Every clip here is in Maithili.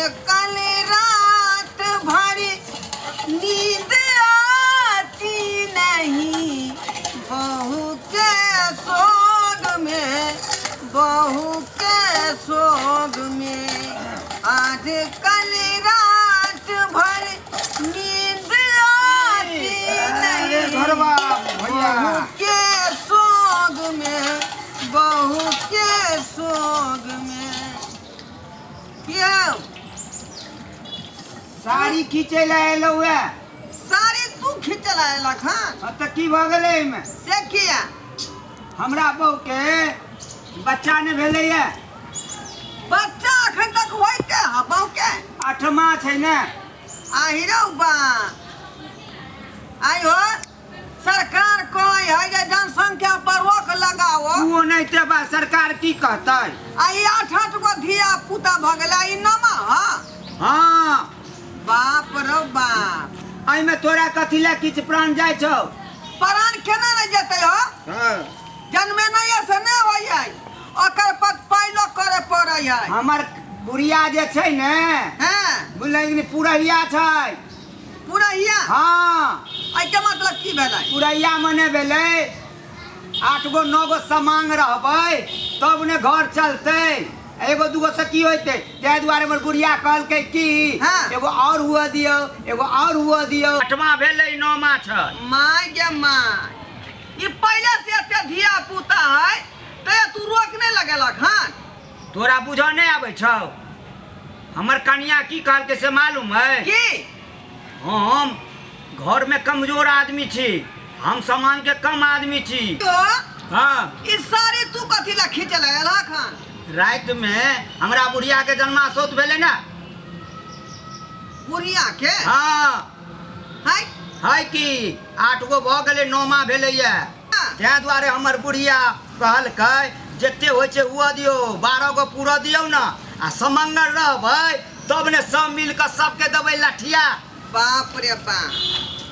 कल रात भर नींद आती नहीं, बहू के सोग में, बहू के सोग में। आज कल रात भर नींद आती अरे नहीं, घरवा भैया। बहू के सोग में, बहू के सोग में। किया साड़ी खींचे ले एलौ है? साड़ी तू खींच लायलक हन? हाँ, तऽ की भऽ गेलै एहिमे? से किया? हमरा बहू के बच्चा नहि भेलैए। बच्चा अखन तक होइते ह बहू के? आठमा छै ने। आहि रौ बा, आइ हो, सरकार कहै है जे जनसंख्या पर रोक लगाओ। तू ओनाहिते बा, सरकार की कहतै? आ ई आठ आठ गो धिया पुता भऽ गेलै, ई नमा ह? हाँ। बाप रौ बाप। एहिमे तोरा कथी लए किछु प्राण जाइ छौ? प्राण केना नहि जेतै हो? हाँ। जन्मेनाइए से नहि होइ है, ओकर पद पाइलो करे पड़ै है। हमर बुढ़िया जे छै ने, बुझलै कि नहि, पुरहिया छै। पुरहिया? हाँ। एहिके मतलब की भेलै? पुरहिया मने भेलै 8 गो 9 गो समांग रहबै तब ने घर चलतै, एगो दूगो से की होइतै? ताहि दुआरे हमर बुढ़िया कहलकै कि एगो और हुअ दियौ, एगो और हुअ दियौ। आठमा भेलै, नौमा छै। My गे my, ई पहिले से एते धिया पुता है ते तू रोक नहि लगेलक हन? तोरा बुझऽ नहि आबै छौ? हमर कनिया की कहलकै से मालूम है? की? हम घरमे कमजोर आदमी छी, हम सामान के कम आदमी छी। तो हाँ। ई साड़ी तू कथी ला खींचे लगेलक हन? राति में हमरा बुढ़िया के जन्मासौत भेलै ने। बुढ़िया के? हाँ। है? है कि 8 गो भऽ गेलै, नौमा भेलैया। ताहि दुआरे हमर बुढ़िया कहलकै जते होइ छै हुअ दियौ, 12 गो पूरऽ दियौ ने, आ समंगर रहबै तब ने सब मिल कऽ सबके देबै लठिया। बाप रे बाप।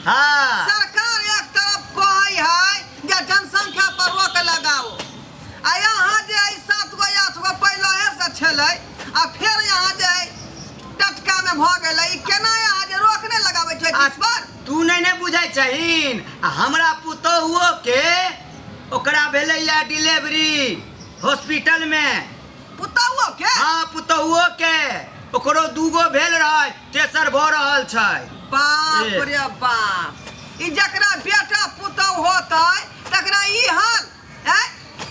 हाँ। सरकार एक तरफ कहै है जे जनसंख्या पर रोक लगाओ, आ यहाँ जे है 7 गो 8 गो पहिले से छलै, आ फेर यहाँ जे है टटका में भऽ गेलै, ई केना यहाँ जे रोक नहि लगाबै छै आ किछु पर? तू नहि ने बुझै छहीन, आ हमरा पुतोहुओ के ओकरा भेलैया डिलीवरी हॉस्पिटल में। पुतहुओ के? हाँ, पुतहुओ के, ओकरो दूगो भेल रहै, तेसर भऽ रहल छै। बाप ए। रे बाप, ई जकरा बेटा पुतहु होतै तकरा ई हाल है?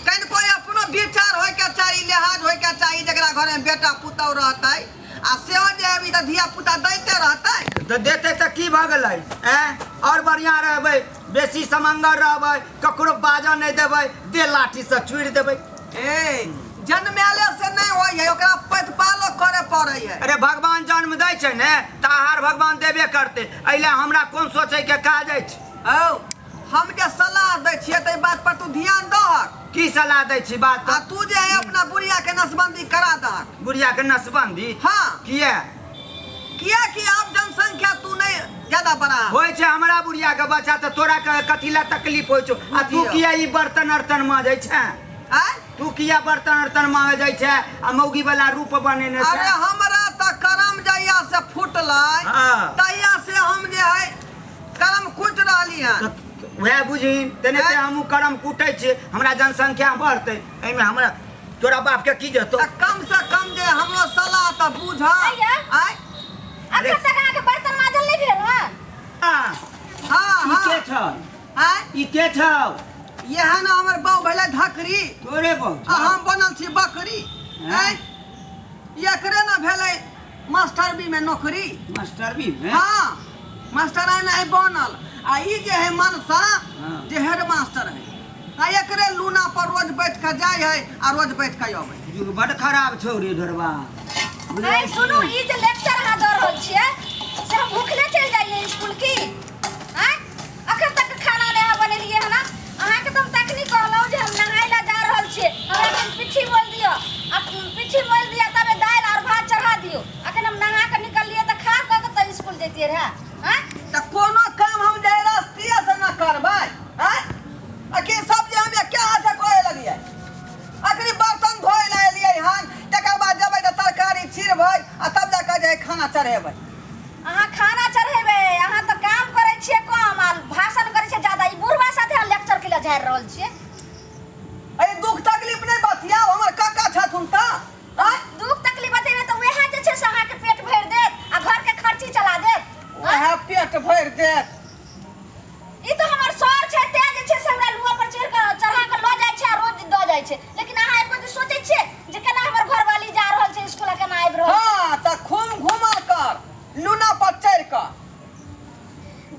कनिको अपनो विचार होइके चाही, लिहाज होइके चाही जकरा घरमे बेटा पुतहु रहतै, आ सेहो जे अभी तऽ धिया पुता दैते रहतै। तऽ देतै तऽ की भऽ गेलै? ऐं, आओर बढ़िआँ रहबै, बेसी समंगर रहबै, ककरो बाजऽ नहि देबै, दे लाठीसँ चूरि देबै। ए, जन्मेले से नहि होइ है, ओकरा प्रतिपालो करे पड़ै है। अरे भगवान जन्म दै छै ने तऽ आहार भगवान देबे करतै, एहि लए हमरा कोन सोचैके काज अछि? औ हम जे सलाह दै छियै ताहि बात पर तू ध्यान दहक। की सलाह दै छी बात? आ तू जे है अपना बुढ़िया के नसबंदी करा दहक। बुढ़िया के नसबंदी? हाँ। किया? किया कि आब जनसंख्या तू नहीं ज्यादा बढ़ा। होइ छै हमरा बुढ़िया के बच्चा तऽ तोरा के कथी लए तकलीफ होइ छौ? आ तू बुझियौ। किया ई बर्तन अर्तन माजै छै? आँय? तू किया बर्तन अर्तन मांगे जाइ छै आ मौगी वाला रूप बनेने छै? अरे हमरा तऽ करम जहिया से फूटलै तहिया से हम जे है करम कुटि रहली हन। तऽ वएह बुझही तेने आँय? हमहूँ करम कुटै छियै, हमरा जनसंख्या बढ़तै, एहिमे हमरा तोरा बाप के की जेतौ? तऽ कम से कम जे हमरो सलाह तऽ बुझ। आइया। आँय? अखन तक अहाँके बर्तन माजल नहि भेल हन? हाँ। हाँ, ई हाँ। के छौ? आँय? ई के छौ? इएह ने हमर बहू भेलै धकरी। तोरे बहू छौ? आ हम बनल छी बकरी। आँय? आँय? एकरे ने भेलै मास्टरबी में नौकरी। मास्टरबी में? हाँ, मास्टर आइ नहीं बनल, आ ई जे है मनसा जे हेड मास्टर है, आ एकरे लूना पर रोज बैठ के जाय है आ रोज बैठ के अबै। युग बड खराब छौ रे ढोरबा। आइ सुनू, ई जे लेक्चर अहाँ दऽ रहल छियै से हम भूखले चलि जाइए स्कूल की? आँय, अखन तक खाना नहि अहाँ बनेलियै हन। अहाँके तऽ हम तखनी कहलहुँ जे हम नहाय लए जा रहल छियै, हमरा कनि पिट्ठी मोलि दिअ, आ पिट्ठी मोलि दिअ तबे दालि आओर भात चढ़ा दियौ। अखन हम नहा कऽ निकललियै तऽ खा कऽ के तऽ स्कूल जैतियै रहए। आँय? तऽ कोनो काम हम जे रस्तिये से न करबै? आँय, आ कि सब जे हम एके हाथे करे लगियै? अखनी बर्तन धोए लए एलियै हन, तकर बाद जेबै तऽ तरकारी चिरबै आ तब जा कऽ जे चढ़ेबै। अहाँ खाना चढ़ेबै? अहाँ तऽ काम करै छियै कम आ भाषण करै छियै ज्यादा। ई बुढ़वा साथे अहाँ लेक्चर के लिए झाड़ि रहल छियै। अरे दुख तकलीफ नहि बतियाउ, हमर काका छथुन तऽ आँय? दुख तकलीफ बतेबै तऽ वएह जे छै से अहाँके पेट भरि देत आ घरके खर्ची चला देत। वएह पेट भरि देत। ई तऽ हमर सर छै, तें जे छै से हमरा लुआ पर चढ़ि कऽ चढ़ा कऽ लऽ जाइ छै आ रोज दऽ जाइ छै, लेकिन अहाँ एको दिन सोचै छियै जे केना हमर घरवाली जा रहल छै स्कूल आ केना आबि रहल छै? हँ तऽ खूब घूमल कर लूना पर चढ़ि कऽ।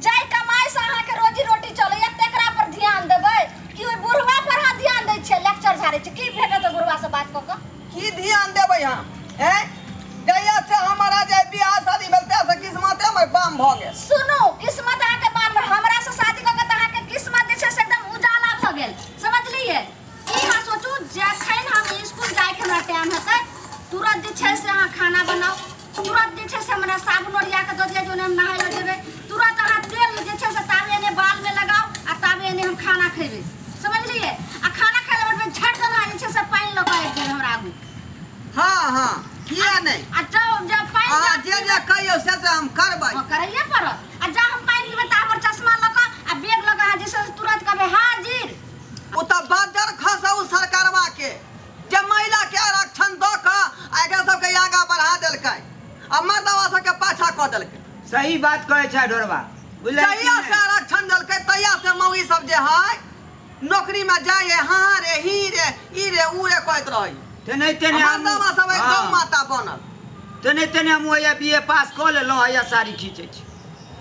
जाहि कमाइसँ अहाँके रोजी रोटी चलैया तेकरा पर ध्यान देबै कि ओहि बुढ़वा पर अहाँ ध्यान दै छियै, लेक्चर झाड़ै छियै? की भेटत ओहि बुढ़वासँ बात कऽ कऽ? की ध्यान देबै हम? हैं, जहिया से हमारा जे बियाह शादी भेल तहिया से किस्मते हमर बाम भऽ गेल। सुनू, किस्मत अहाँके बाम, हमरा से शादी कऽ के तऽ अहाँके किस्मत जे छै से एकदम उजाला भऽ गेल, समझलियै? ई अहाँ सोचू, जखन हम स्कूल जाइके हमरा टाइम हेतै तुरंत जे छै से अहाँ खाना बनाउ, तुरंत जे छै से हमरा साबुन ओरिया कऽ दऽ दिअ जे ओने हम नहाय लए जेबै, तुरंत अहाँ तेल जे छै से ताबे एने बालमे लगाउ आ ताबे एने हम खाना खयबै, समझलियै? आ खाना खाय लए बैठबै, झट दन अहाँ जे छै से पानि लऽ कऽ आबि जेबै हमरा आगू। हँ हँ, किया नहि? आ जब जब पानि अहाँ जे जे कहियौ से से हम करबै। हँ, करैए पड़त। आ जा हम पानि पीबै ता हमर चश्मा लऽ कऽ आ बैग लऽ कऽ अहाँ जे छै से तुरंत कहबै हाजिर। ओ तऽ बजर खसौ सरकारवा के जे महिला के आरक्षण दऽ कऽ आ एकरा सबके आगाँ बढ़ा देलकै आ मर्दवा सबके पाछा कऽ देलकै। सही बात कहै छै ढोरबा, बुझलै कि जहिया से नहि? आरक्षण देलकै तहिया से मौगी सब जे है नौकरी में जाइ है, हाँ रे ही रे ई रे ऊ रे कहैत रहै। तेनाहिते ने आ मर्दवा सब है गौ माता बनल। तेनाहिते ने हमहूँ हैया बी ए पास कऽ लेलहुँ, हैया साड़ी खींचै छी।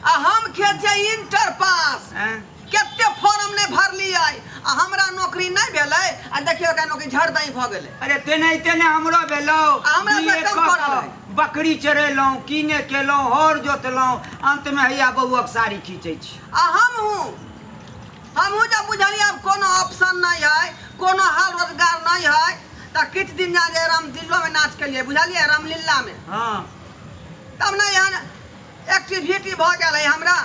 आ हम खेत छियै इंटर पास। आँय? कते फॉर्म नहि भरलियै आ हमरा नौकरी नहि भेलै आ देखियौ एकरा नौकरी झड़दही भऽ गेलै। अरे तेनाहिते ने हमरो भेलौ। आ हमरा से BA कम कऽ पढ़ल कऽ है। बकरी चरेलहुँ, की ने केलहुँ, हर जोतलहुँ, अंतमे हैया बौआक साड़ी खींचै छी। आ हमहूँ जब बुझलियै आब कोनो ऑप्शन नहि है, कोनो हाल रोजगार नहि है, तऽ किछु दिन जा जे रामदिल्लोमे नाच केलियै, बुझलियै, रामलीलामे। हँ। तब ने एहन एक्टिविटी भऽ गेल है हमरा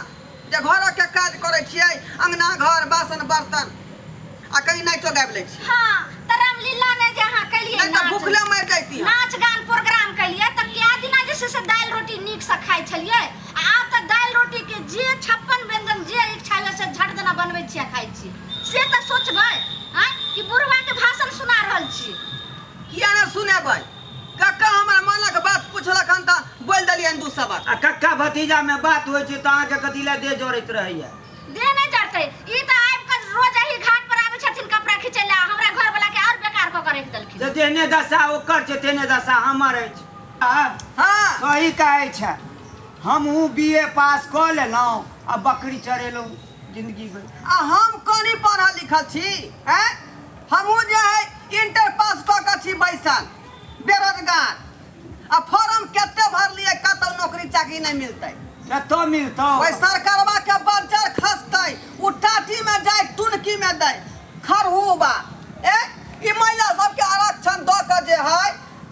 जे घरके काज करै छियै, अंगना घर बासन बर्तन आ कहीं नाचो गाबि लै छियै। हाँ, तऽ रामलीला में जे अहाँ केलियै नहि तऽ नाच, भूखले मरि जैती हम। नाच गान प्रोग्राम केलियै तऽ कए दिना जे छै से दालि रोटी नीक से खाइ छलियै आ आब तऽ दालि रोटी के जे 56 व्यंजन जे इच्छा होइए से झट दिना बनबै छियै आ खाइ छियै, से तऽ सोचबै आँय कि बुढ़वा के भाषण सुना रहल छी। किया नहि सुनेबै? कक्का हमरा मनक बात पुछलक हन तऽ बोलि देलियनि दू शब्द। आ कक्का भतीजा में बात होइ छै तऽ अहाँके कथी लए देह जरैत रहैया? देह नहि जरतै, ई तऽ आबि कऽ रोज एहि घाट पर आबै छथिन कपड़ा खींचै लए, हमरा घरवला के आओर बेकार कऽ कऽ राखि देलखिन। तऽ जेहने दशा ओकर छै तेहने दशा हमर अछि। हँ। सही कहै छै, हमहूँ बी ए पास कऽ लेलहुँ आ बकरी चरेलहुँ जिंदगी भरि। आ हम कनि पढ़ल लिखल छी? आँय, हमहूँ जे है इंटर पास कऽ कऽ छी बैसल बेरोजगार, आ फॉर्म कते भरलियै, कतौ नौकरी चाकरी नहि मिलतै। कतौ मिलतौ? ओहि सरकारवा के बज्जर खसतै, उ टाटी में जाय टुनकी में दै खरहुबा। ए ई महिला सबके आरक्षण दऽ कऽ जे है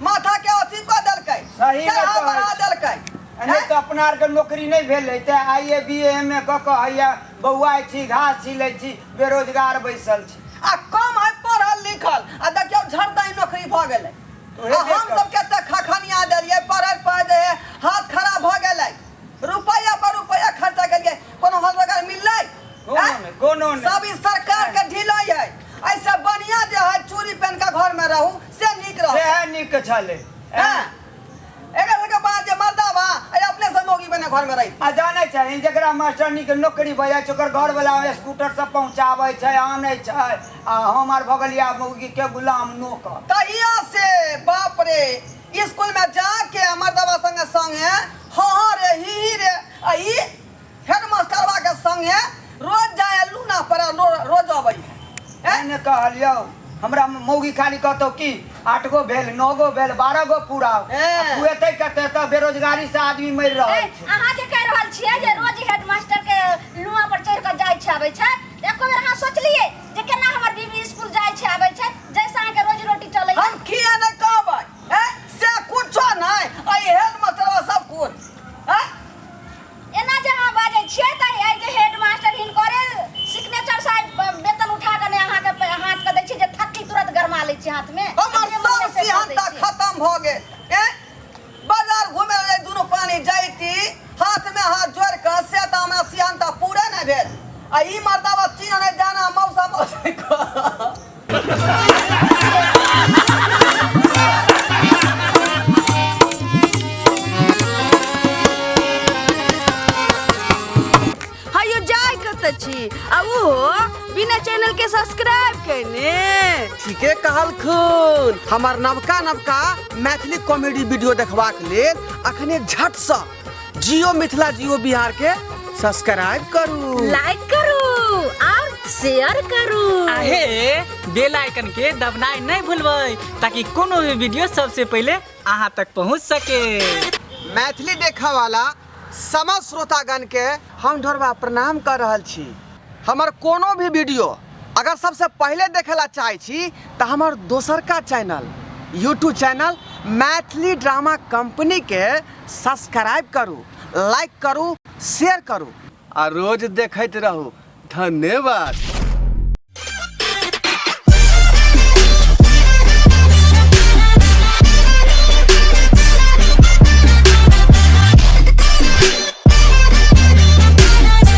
माथा के अथी कऽ देलकै, सही में चढ़ा कहै बढ़ा छी। देलकै। आ नहि तऽ अपना आरके नौकरी नहि भेलै तऽ I A B A M A कऽ कऽ हैया बौआइ छी, घास छिलै छी, बेरोजगार बैसल छी। आ कम है पढ़ल लिखल आ देखियौ झड़दही नौकरी भऽ गेलै। तोहे आ हम देख सब कते खखनिया देलियै, पढ़ैत पढ़ैत हे हाथ खराब भऽ गेलै, रुपैआ पर रुपैआ खर्चा केलियै, कोनो हल रोजगार मिललै? कोनो नहि, कोनो नहि। सब ई सरकार के ढिलै है। ऐसे बढ़िया जे है चूड़ी पहन के घर में रहू से नीक रहत। सएह नीक छलै। हँ, एकर सबके बाद जे मर्दा बा अरे अपने से मौगी बने घर में रही। आ जानै छही जकरा मास्टरनी के नौकरी भऽ जाइ छै ओकर घरवला स्कूटर सब पहुँचाबै छै आनै छै, आ हम आर भऽ गेलियै आब मौगी के गुलाम नौकर। तहिया से बाप रे स्कूल में जाके मर्दवा संगे संगे हाँ हाँ रे ही ही रे, आ ई हेडमास्टरवा के संगे रोज जाय लूना पर रोज अबै है। एहने कहलियौ हमरा मौगी खाली कहतौ कि 8 गो भेल 9 गो भेल 12 गो पूरा ए। पुएतै कते तऽ बेरोजगारी से आदमी मरि रहल ए, छै। अहाँ जे कहि रहल छियै जे रोज हेडमास्टर के लुआ पर चढ़ि कऽ जाइ छै आबै छै, एको बेर अहाँ सोचलियै जे केना हमर बीबी स्कूल जाइ छै आबै छै जैसे अहाँके रोजी रोटी चलै? हम किया नहि कहबै? ए से कुछो नहि, एहि हेडमास्टरवा सब कुछ। ए एना जे अहाँ बाजै छियै तऽ एहि जे हेडमास्टर हिनकरे सिग्नेचर से आइ वेतन उठा कऽ ने अहाँके हाथ के दै छियै जे थक्की तुरंत गरमा लै छियै हाथ में। हमर जे सब मोन से कर दै सिहन्ता छियै। खत्म भऽ गेल। ए बाजार घुमे लए दुनू प्राणी जाइ भेल आ ई मर्दावा चीन नहि जाना मौसा मौसी कह। हयो जाय कतऽ छी आ ओहो बिना चैनल के सब्सक्राइब केने। ठीके कहलखुन। हमर नवका नवका मैथिली कॉमेडी वीडियो देखबाक लेल अखने झटसँ जियो मिथिला जियो बिहार के सब्सक्राइब करू, लाइक करू और शेयर करू। आहे बेल आइकन के दबनाइ नहीं भूलबै ताकि कोनो भी वीडियो सबसे पहले अहाँ तक पहुँच सके। मैथिली देखऽ वाला समस्त श्रोतागण के हम ढोरबा प्रणाम कर रहल छी। हमर कोनो भी वीडियो अगर सबसे पहले देखे ला चाहै छी तऽ हमर दोसरका channel YouTube channel Maithili drama company के सब्सक्राइब करू, लाइक करू, शेयर करू आ रोज देखैत रहू। धन्यवाद।